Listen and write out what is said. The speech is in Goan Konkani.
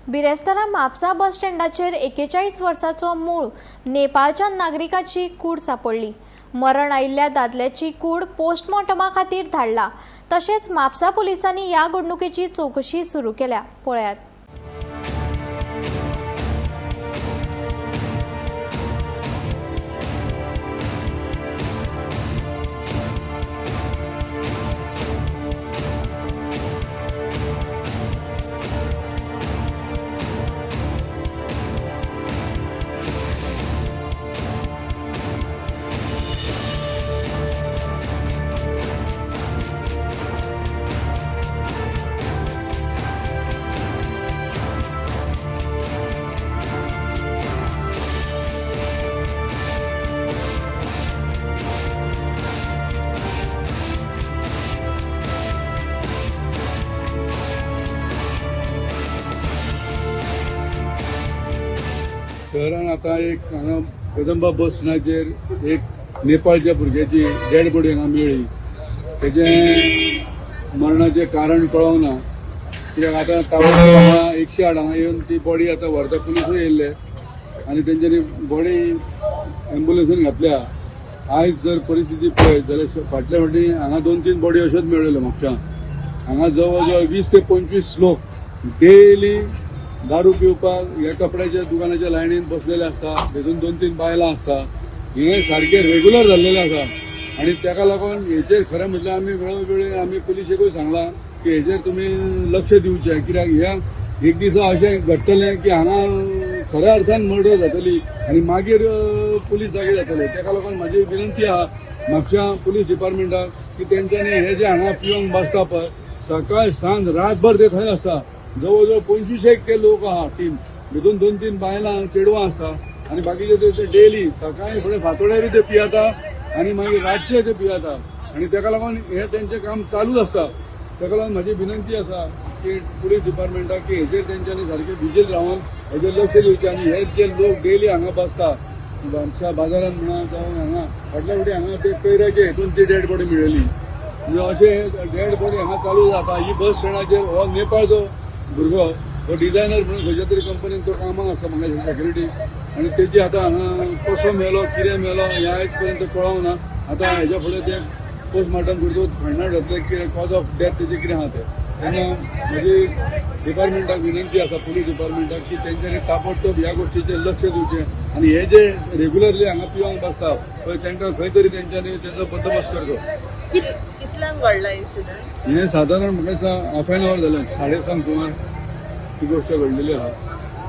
बिरेस्तारा म्हापसा बस स्टँडाचेर 41 वर्साचो मूळ नेपाळच्या नागरिकाची कूड सापडली. मरण आयिल्ल्या दादल्याची कूड पोस्टमॉर्टमा खातीर धाडला. तशेंच म्हापसा पुलिसांनी ह्या घडणुकेची चवकशी सुरू केल्या. पळयात. शहरान आतां एक हांगा कदंबा बस स्टँडाचेर एक नेपाळच्या भुरग्याची डेड बॉडी हांगा मेळ्ळी. तेजें मरणाचें कारण कळोंक ना, कित्याक आतां ताबडतोब हांगा 108 हांगा येवन ती बॉडी आतां व्हरता. पुलिसूय येयल्ले आनी तेंच्यांनी बॉडी एम्बुलन्सीन घातल्या. आयज जर परिस्थिती पळयत जाल्यार फाटल्या फावटी हांगा 2-3 बॉडी अश्योच मेळ्ळ्यो म्हापशां. हांगा जवळ जवळ 20 ते 25 लोक डेली दारू पिवपाक ह्या कपड्याच्या दुकानाच्या लायनीन बसलेले आसता. तितून 2-3 बायलां आसता. हें सारकें रेगुलर जाल्लेलें आसा आनी ताका लागून हेचेर खरें म्हटल्यार आमी वेळोवेळी आमी पुलिशेकूय सांगलां की हेचेर तुमी लक्ष दिवचें, कित्याक ह्या एक दिसा अशें घडटलें की हांगा खऱ्या अर्थान मर्डर जातली आनी मागीर पुलीस जागे जातले. ताका लागून म्हाजी विनंती आहा म्हापशां पुलीस डिपार्टमेंटाक की तेंच्यांनी हे जे हांगा पिवंक बसता पळय, सकाळ सांज रातभर ते थंय आसता. जवळ जवळ 25 ते लोक आहा टीम, भितून 2-3 बायलां चेडवां आसता आनी बाकीचे ते डेली सकाळी फुडें फांतोडेरूय ते पियेता आनी मागीर रातचे ते पियेता आनी ताका लागून हे तेंचें काम चालूच आसता. ताका लागून म्हाजी विनंती आसा की पुलीस डिपार्टमेंटाक की हेचेर तेंच्यांनी सारकें विजील रावन हेचेर लक्ष दिवचें आनी हे जे लोक डेली हांगा बसता आमच्या बाजारांत म्हणा जावं हांगा फाटल्या फावटी हांगा ते कैऱ्याचे हेतून ती डेड बॉडी मेळ्ळी. म्हणजे अशें डेड बॉडी हांगा चालू जाता. ही बस स्टँडाचेर हो नेपाळचो भुरगो हो डिझायनर म्हणून खंयच्या तरी कंपनीन तो कामाक आसता म्हाका सेक्युरिटी, आनी तेजी आतां हांगा कसो मेलो कितें मेलो हें आयज पर्यंत कळोंक ना. आतां हेज्या फुडें ते पोस्टमार्टम करतकूच फायंड आवट जातलें कितें कॉज ऑफ डेथ तेजें कितें आहा तें. तेन्ना म्हजी डिपार्टमेंटाक विनंती आसा पुलीस डिपार्टमेंटाक की तेंच्यांनी ताबडतोब ह्या गोश्टीचेर लक्ष दिवचें आनी हे जे रेगुलरली हांगा पिवंक बसता पळय तांकां खंय तरी तेंच्यांनी तेजो बंदोबस्त करचो. कितल्यांक घडला इन्सिडंट? हें सादारण म्हाका दिसता हाफ एन our जालें, 6:30 सुमार ही गोश्ट घडलेली आहा.